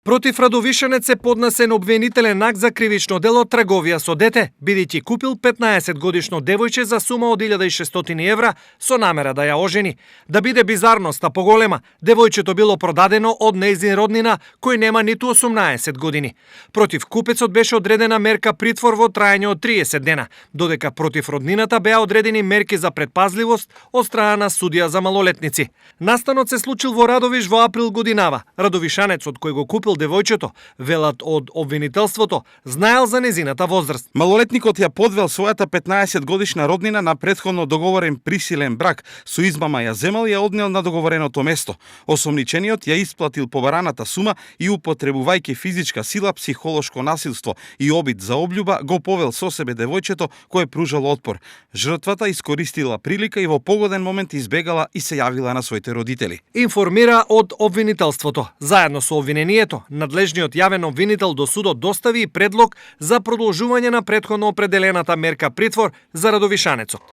Против Радовишанец е поднесен обвинителен акт за кривично дело трговија со дете, бидејќи купил 15-годишно девојче за сума од 1600 евра со намера да ја ожени. Да биде bizarноста поголема, девојчето било продадено од нејзин роднина кој нема ниту 18 години. Против купецот беше одредена мерка притвор во траење од 30 дена, додека против роднината беа одредени мерки за предпазливост од страна на судија за малолетници. Настанот се случил во Радовиш во април годинава. Радовишанецот кој го купил девојчето, велат од обвинителството, знаел за незината возраст. Малолетникот ја подвел својата 15-годишна роднина на претходно договорен присилен брак, со измама ја земал и ја однел на договореното место. Осомничениот ја исплатил побараната сума и употребувајќи физичка сила, психолошко насилство и обид за облјуба, го повел со себе девојчето кое пружало отпор. Жртвата искористила прилика и во погоден момент избегала и се јавила на своите родители. Информира од обвинителството. Заедно со обвинението, надлежниот јавен обвинител до судот достави и предлог за продолжување на претходно определената мерка притвор за Радовишанецот.